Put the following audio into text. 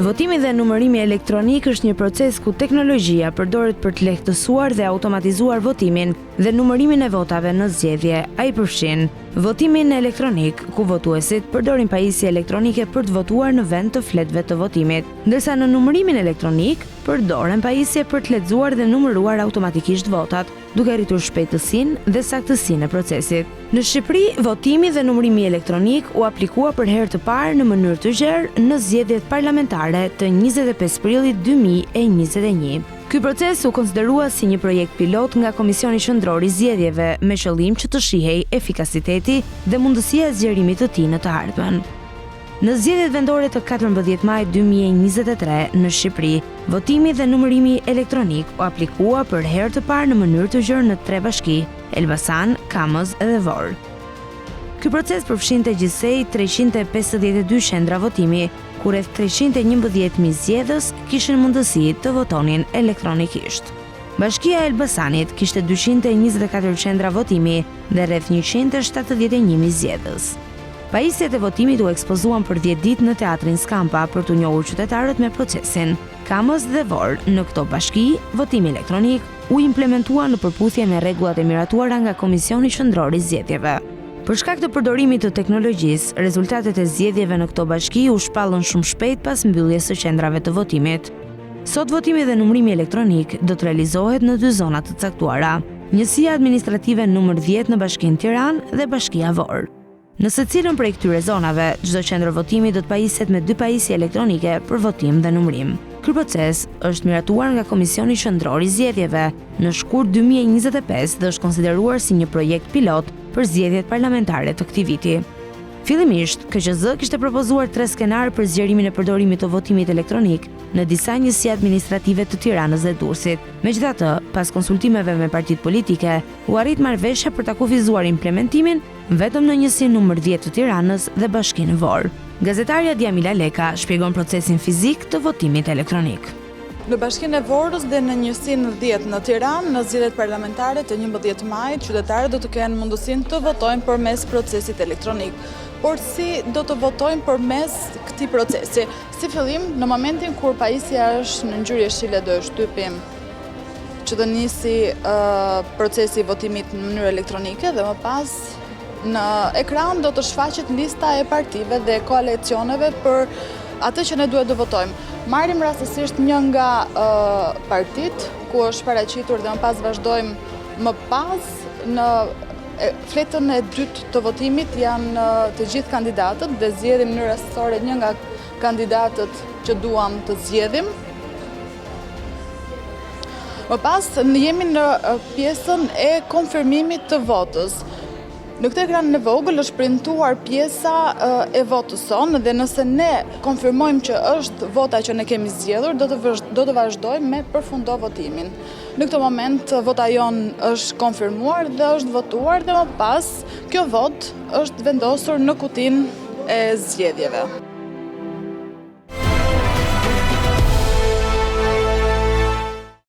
Votimi dhe numërimi elektronik është një proces ku teknologjia përdoret për të lehtësuar dhe automatizuar votimin dhe numërimin e votave në zgjedhje. Ai përfshin votimin elektronik, ku votuesit përdorin pajisje elektronike për të votuar në vend të fletëve të votimit, ndërsa në numërimin elektronik përdoren pajisje për të lexuar dhe numëruar automatikisht votat. duke rritur shpejtësinë dhe saktësinë e procesit. Në Shqipëri, votimi dhe numërimi elektronik u aplikua për herë të parë në mënyrë të gjerë në zgjedhjet parlamentare të 25 prillit 2021. Ky proces u konsiderua si një projekt pilot nga Komisioni Qendror i Zgjedhjeve me qëllim që të shihej efikasiteti dhe mundësia e zgjerimit të tij në të ardhmen. Në zgjedhjet vendore të 14 majit 2023 në Shqipëri, votimi dhe numërimi elektronik u aplikua për herë të parë në mënyrë të gjerë në tre bashki, Elbasan, Kamëz dhe Vorë. Ky proces përfshinte gjithsej 352 qendra votimi, ku rreth 311.000 zgjedhës kishin mundësi të votonin elektronikisht. Bashkia e Elbasanit kishte 224 qendra votimi dhe rreth 171.000 zgjedhës. Pajisjet e votimit u ekspozuan për 10 ditë në Teatrin Skampa për t'u njohur qytetarët me procesin. Kamëz dhe Vorë, në këto bashki, votimi elektronik u implementua në përputhje me rregullat e miratuara nga Komisioni Qendror i Zgjedhjeve. Për shkak të përdorimit të teknologjisë, rezultatet e zgjedhjeve në këto bashki u shpallën shumë shpejt pas mbylljes së qendrave të votimit. Sot votimi dhe numërimi elektronik do të realizohet në dy zona të caktuara, njësia administrative numër 10 në Bashkinë Tiranë dhe Bashkia Vorë. Në secilën prej këtyre zonave, çdo qendër votimi do të pajiset me dy pajisje elektronike për votim dhe numërim. Ky proces është miratuar nga Komisioni Qendror i Zgjedhjeve në shkurt 2025 dhe është konsideruar si një projekt pilot për zgjedhjet parlamentare të këtij viti. Fillimisht, KQZ kishte propozuar tre skenarë për zgjerimin e përdorimit të votimit elektronik në disa njësi administrative të Tiranës dhe Durrësit. Megjithatë, pas konsultimeve me partitë politike, u arrit marrëveshja për ta kufizuar implementimin vetëm në njësinë numër 10 të Tiranës dhe Bashkinë Vorë. Gazetarja Diamila Leka shpjegon procesin fizik të votimit elektronik. Në Bashkinë e Vorës dhe në njësinë 10 në Tiranë, në zgjedhjet parlamentare të 11 majit, qytetarët do të kenë mundësinë të votojnë përmes procesit elektronik. Por si do të votojnë përmes këtij procesi? Si fillim, në momentin kur pajisja është në ngjyrë jeshile do e shtypim që të nisi procesi i votimit në mënyrë elektronike dhe më pas në ekran do të shfaqet lista e partive dhe koalicioneve për atë që ne duhet të votojmë. Marrim rastësisht një nga partitë ku është paraqitur dhe më pas vazhdojmë më pas në fletën e dytë të votimit janë të gjithë kandidatët dhe zgjedhim në mënyrë rastësore një nga kandidatët që duam të zgjedhim. Më pas, jemi në pjesën e konfirmimit të votës. Në këtë ekranin e vogël është printuar pjesa e votës sonë dhe nëse ne konfirmojmë që është vota që ne kemi zgjedhur, do të do të vazhdojmë me përfundo votimin. Në këtë moment vota jonë është konfirmuar dhe është votuar dhe më pas kjo votë është vendosur në kutinë e zgjedhjeve.